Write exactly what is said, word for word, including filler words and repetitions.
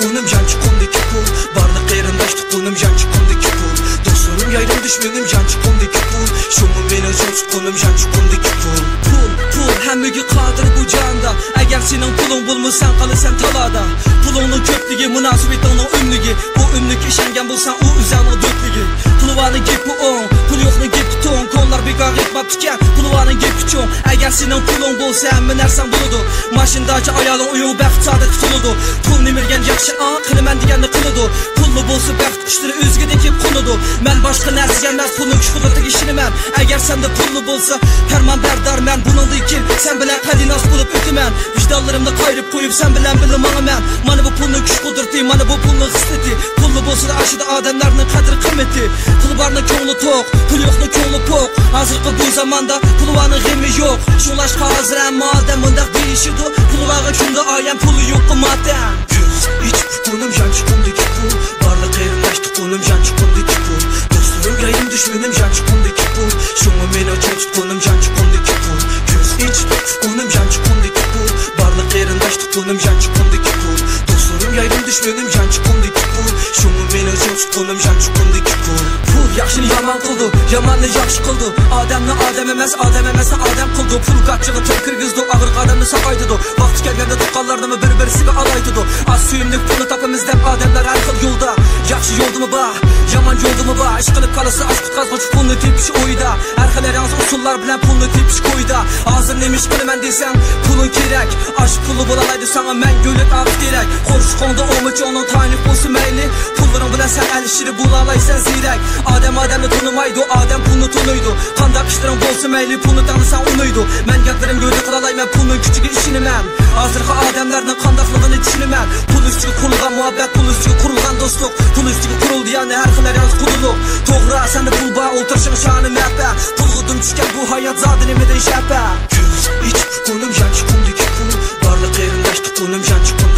تۇغقىنىم جان چىققۇمدىكى پۇل، بارلىق قېرىنداش تۇغقىنىم جان چىققۇمدىكى پۇل، دوستلىرىم يايدىم دۈشمىنىم جان چىققۇمدىكى پۇل، شۇڭا مېنى چوڭ تۇغقىنىم جان چىققۇمدىكى پۇل. پۇل، پۇل ھەممىگە قادىر بۇ جاندا، ئەگەر سېنىڭ پۇلۇڭ بولمىسا سەن قالىسەن تالادا. پۇلۇڭنىڭ كۆپلۈكى مۇناسىۋىتىڭنىڭ ئۆملۈكى، بۇ ئۆملۈككە ئىشەنگەن بولساڭ ئۇ ئۆزۈڭنىڭ دۆتلۈكى. پۇلۋانىڭ گېپى ئوڭ، پۇل يوقنىڭ گېپى توڭ، كونىلار بىكارغا ئېيتماپتىكەن، پۇلۋانىڭ گېپى چوڭ. ئەگەر سېنىڭ پۇلۇڭ بولسا ھەممە نەرسەڭ بولىدۇ، ماشىنا داچا ئايالىڭ ئۆيۈڭ بەخت سائادەتكە تولىدۇ. پۇل نېمىلىگەن ياخشى ئاڭ، قىلىمەن دېگەننى قىلىدۇ. پۇللا بولسا بەخت قۇشلىرى ئۆزگىدىن كېلىپ قونىدۇ. مەن باشقا نەرسىگە ئەمەس، پۇلنىڭ كۈچ قۇدرىتىگە ئىشىنىمەن. ئەگەر سەندە پۇللا بولسا پەرمان بەردارمەن، بۇنىڭدىن كېيىن سەن بىلەن قەدىناس بولۇپ ئۆتىمەن. ۋىجدانلىرىمنى قايرىپ قويۇپ سەن بىلەن بىللە ماڭىمەن. مانا بۇ پۇلنىڭ كۈچ قۇدرىتى، مانا بۇ پۇلنىڭ خىسلىتى. پۇللا بولسىلا ئاشىدۇ ئادەملەرنىڭ قەدىر قىممىتى. پۇلى بارنىڭ كۆڭلى توق، پۇلى يوقنىڭ كۆڭلى پوق. ھازىرقى بۇ زاماندا پۇلۋانىڭ غېمى يوق. شۇڭلاشقا ھازىر ھەممە ئادەم مۇنداق دېيىشىدۇ، پۇلۋانغا كۈندە ئايان، پۇلى يوققا ماتەم. كۆز ئېچىپ تۇغقىنىم جان چىققۇمدىكى پۇل، بارلىق قېرىنداش تۇغقىنىم جان چىققۇمدىكى پۇل، دوستلىرىم يايدىم دۈشمىنىم جان چىققۇمدىكى پۇل، شۇڭا مېنى چوڭ تۇغقىنىم جان چىققۇمدىكى پۇل. كۆز ئېچىپ تۇغقىنىم جان چىققۇمدىكى پۇل، بارلىق قېرىنداش تۇغقىنىم جان چىققۇمدىكى پۇل، دوستلىرىم يايدىم دۈشمىنىم جان چىققۇمدىكى پۇل، شۇڭا مېنى چوڭ تۇغقىنىم جان چىققۇمدىكى پۇل. پۇل ياخشىنى يامان قىلىدۇ، ياماننى ياخشى قىلىدۇ. ئادەمنى ئادەم ئەمەس، ئادەم ئەمەسنى ئادەم قىلىدۇ. پۇل گاچىغا تىل كىرگۈزىدۇ، ئاغرىق ئادەمنى ساقايتىدۇ. ۋاقتى كەلگەندە تۇغقانلارنىمۇ بىر-بىرسىگە ئالايتىدۇ. ئاز سۆيۈملۈك پۇلنى تاپىمىز دەپ ئادەملەر ھەر خىل يولدا. ياخشى يولدىمۇ بار، يامان يولدىمۇ بار. ئىشقىلىپ كاللىسى ئاچ قۇتقازغۇچە پۇلنى تېپىش ئويىدا. ھەر خىل ياراڭسىز ئۇسۇللار بىلەن پۇلنى تېپىش كويىدا. ھازىر نېمە ئىش قىلىمەن دېسەڭ، پۇلۇڭ كېرەك. ئاشۇ پۇللا بولالايدۇ ساڭا مەڭگۈلۈك ئاقىۋەت تېرەك. قورسىقىڭدا ئومىچوڭنىڭ تايىنلىق بولسا مەيلى. پۇللىرىڭ بىلەن سەن ئەل ئىچىدە بولالايسەن زېرەك. ئادەم ئادەمنى تونۇمايدۇ، ئادەم پۇلنى تونۇيدۇ. قانداق ئىشلىرىڭ بولسا مەيلى، پۇلنى تەڭلىسەڭ ئۇنىيدۇ. مەن گەپلىرىمگە ھۆددە قىلالايمەن، پۇلنىڭ كۈچىگە ئىشىنىمەن. ھازىرقى ئادەملەرنىڭ قانداقلىقىنى چۈشىنىمەن. پۇل ئۈستىگە قۇرۇلغان مۇھەببەت، پۇل ئۈستىگە قۇرۇلغان دوستلۇق، پۇل ئۈستىگە قۇرۇلدى يەنە ھەر خىل ھايات قۇدۇرلۇق. توغرا، سەندە پۇل بار، ئولتۇرۇشۇڭ شانە مەپە. پۇلغا دۈم چۈشكەن بۇ ھايات زادى نېمىدىن شەپە؟ كۆز ئېچىپ تۇغقىنىم جان چىققۇمدىكى پۇل، بارلىق قېرىنداش تۇغقىنىم جان چىققۇم